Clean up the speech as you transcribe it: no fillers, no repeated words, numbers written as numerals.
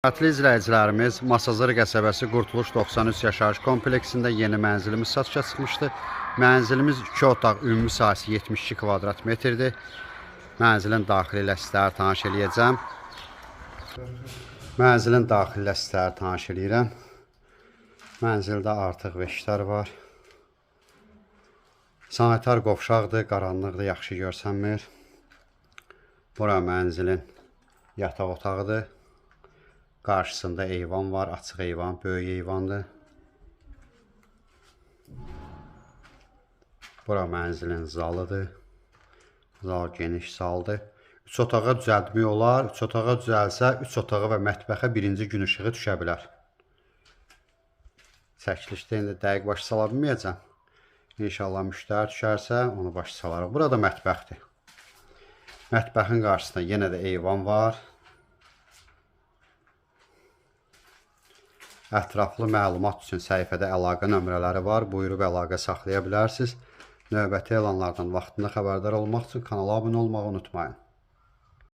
Hörmətli izləyicilərimiz, Masazır qəsəbəsi Qurtuluş 93 yaşayış kompleksində yeni mənzilimiz satışa çıxmışdı. Mənzilimiz 2 otaq, ümumi sahəsi 72 kvadrat metrdir. Mənzilin daxili ilə sizləri tanış eləyəcəm. Mənzilin daxili ilə sizləri tanış eləyirəm. Mənzildə artıq veşlər var. Sanitar qovşaqdır, qaranlıqdır, yaxşı görsənmir. Bura mənzilin yataq otağıdır. Qarşısında eyvan var, açıq eyvan, böyük eyvandır. Bura mənzilin zalıdır. Zal geniş zaldır. 3 otağa düzəltmək olar. 3 otağa düzəlsə, 3 otağa və mətbəxə birinci gün işığı düşə bilər. Çəkilişdə indi dəqiq başa sala bilməyəcəm. İnşallah müştəri düşərsə, onu başa salarıq. Burada mətbəxdir. Mətbəxin qarşısında yenə də eyvan var. Ətraflı məlumat üçün səhifədə əlaqə nömrələri var. Buyurub əlaqə saxlaya bilərsiniz. Növbəti elanlardan vaxtında xəbərdar olmaq üçün kanala abunə olmağı unutmayın.